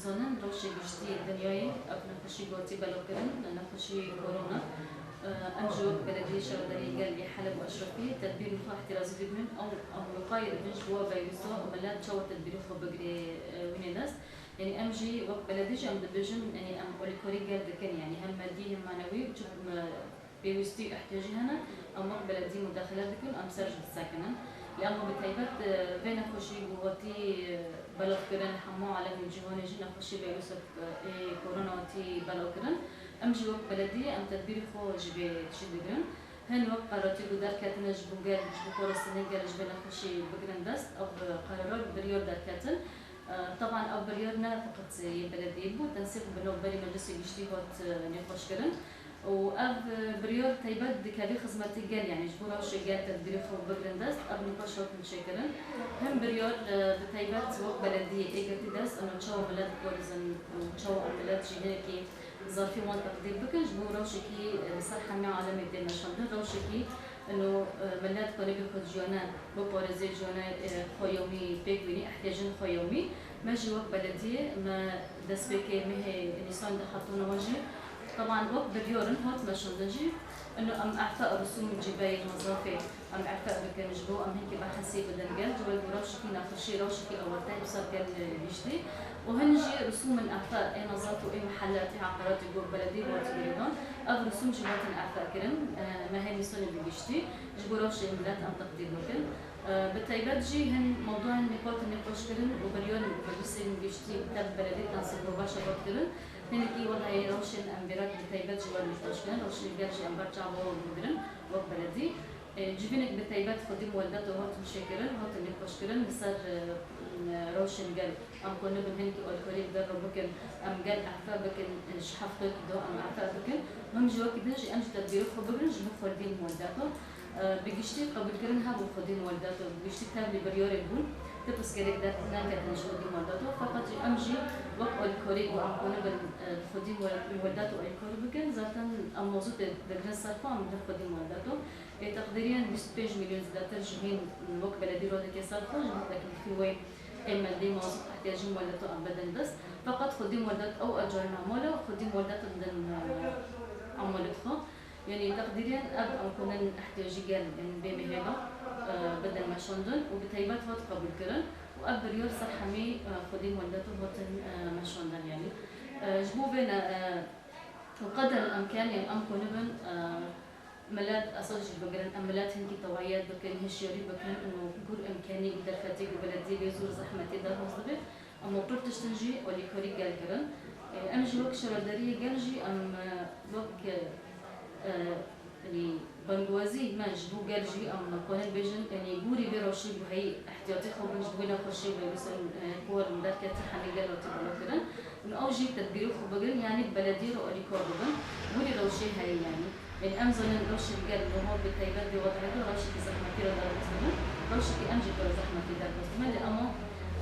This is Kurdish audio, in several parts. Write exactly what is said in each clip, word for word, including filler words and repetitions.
Zanin rewşê giştî yê dinyayê ev nexweşî gotî belavkirin, nexweşî korona. Em jî wek belediyê şaredariyê gel yê Heleb û Eşrefiyê tedbîrên xwe ihtirazî dibînin. Ew, ew wiqayê dibin ji bo vîrusa û milet çawa tedbîrê xwe bigire, e, wînê dest. Yanî em jî wek belediyê jî em dibêjin, yanî em alîkarî gel dikin, yanî hem medî hem manewî û çi, e, pêwîstî û ihtiyacî hene, em wek beledî mudaxile dikin, em ser jî disekinin. Lê ema bi taybet, e, vê nexweşî ku hatî, e, belavkirin, hemû alemê cîhanê jî nexweşî vîrusa, e, ê korona hatî belavkirin. Em jî wek beledî em tedbîrê xwe ji vê tiştî digirin. Hin wek qeratî ku derketine ji bo gel, ji bo parastinê gel ji vê nexweşî bigirin dest, ev qerara biryar derketin. E, teban ev biryar ne feqet yê belediyê bû, tensîq bi navberî Meclisê Giştî hat, e, nîqaşkirin. Û ev, e, biryar taybet dikeve xizmetê gel, yanî ji bo rewşê gel tedbîrê xwe bigirin dest, ev nîqaş hatin çêkirin. Hin biryar, e, bi taybet wek belediyê ê girtî dest, ino çawa milet biparêzin û çawa em milet jî hinekî zarfî wan teqdîr bikin, ji bo rewşekî, e, li ser hemî alemê tê meşandin, rewşekî ino, e, milet kanibê xwe ciyane biparêzê, ciyane, e, xwe yewmî pêk bînî, ihtiyacên xwe yewmî. Me jî wek belediyê, me destpêkê mehê Nîsanê de heta niha jî, teban wek biryarin hat meşandin jî, ino em efa û risûm cîbeyê mazafê em efa bikin, ji bo em hinkî behesî bidin gel, ji ber ku rewşekî nexweşî, rewşekî awarte bi ser gel, e, giştî. Û hin jî risûmên efa ê nezaf û ê mehelle, ê eqaratê ku belediyê hatî girêdan, ev risûm jî hatin efa kirin, e, mehê Nîsanê bi giştî, ji bo rewşê milet em teqdîr bikin. E, bi taybet jî hin mewdûên nîqatin nîqaş kirin û biryarên meclisên giştî tev belediyê tensîq bi baş e hat kirin. Hinekî welahî rewşên em bêrak bi taybet ji we nîqaş kirin, rewşên gel jî em ber çav bigirin wek beledî. E, civînek bi taybet xwedî muweldeto hatin çêkirin, hatin nîqaşkirin li ser, e, rewşên gel. Em ku nibin hinkî alkolî bi der re bikin, em gel efe bikin, e, ji heftekî do em efe bikin. Him ji wekî din jî em jî tedbîrê xwe bigirin ji bo xwedî muweldeto. E, bi giştî qebûlkirin hebû xwedî muweldeto, bi giştî tevlî biryarê bûn, ti pirsgirêk derneketin ji xwedî muweldeto. Feqet jî em jî wek alkolî ku em ku nibin, e, xwedî muwel-, muweldeto alkol bikin, zaten em mazotê digirin ser xwe, em didin xwedî muweldeto. Ê teqdîriyên bîst û pênc milyon zêdetir ji hîn wek beledî radike ser xwe, ji bo teklîfî wê ê mendê mazot ihtiyacên welêt em bidin dest. Feqet xwedî welêt ew ecarên amale, xwedî welêt bidin, e, amalê xwe. Yanî teqdîriyên ev em kunin ihtiyacî gel, yanî bê mehêla, e, bidin meşandin û bi taybet hat qebûlkirin û ev biryar ser hemî, e, xwedî welêt hatin, e, meşandin yanî. E, ji bo vê ne, e, û qeder îmkanê em kunibin, e, Milet esas jî bigirin, em milet hinkî tewayet bikin, hişyarî bikin û gur îmkanî û derfetê ku belediyê bê zor zehmetê derbas dibe. Ema pir tiştin jî alîkarî gel kirin. Em jî wek şaredariyê gel jî em, e, wek, e, yanî bangwazî me ji bo gel jî em karin bêjin, yanî gorî vê rewşê ku heyî ihtiyatê xwe bin ji bo nexweşiyê vîrusên, e, ku werin derketî hemî gel hatî belakirin. Û ew jî tedbîrê xwe bigirin, yanî belediyê re alîkar bibin. Gorî rewşê heye yanî. Yanî em zanin rewşek gel niha bi taybet vê wadayê de rewşekî zehmetî re derbas dibin. Rewşekî em jî pir zehmetî derbas dibin. Lê ema,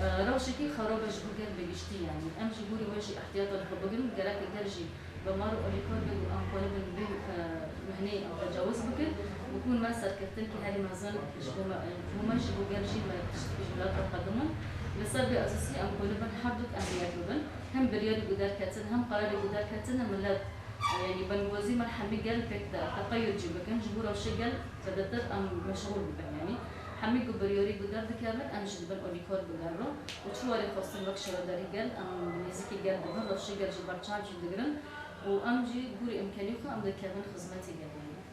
e, rewşekî xerab e ji bo gel bi giştî yanî. Em jî gorî wê jî ihtiyata li xwe bigirin. Gerek e gel jî bi me re alîkar bin û em xwe nibin vê, e, mihneyê em tecawiz bikin. Û ku me serkeftinkî herî mezin ji bo me, ji bo me, ji bo gel jî me tiştekî ji milet re qedimin. Li ser vê esasî em xwe nibin her du em yek bibin. Hem biryarî ku derketin, hem qerarê ku derketin, hem milet Yanî bangwazî me hemî gel pêk de teqeyud jî bikin, ji bo rewşê gel zêdetir em meşxûl bibin. Yanî hemî ku biryarî ku derdikevin, em jî dibin alîkar bi gel re. Û çi warê xwestin wek şaredarî gel, em nêzîkî gel dibin, rewşê gel jî berçav jî digirin û em jî gorî îmkanî xwe em dikevin xizmetê gel. Yanî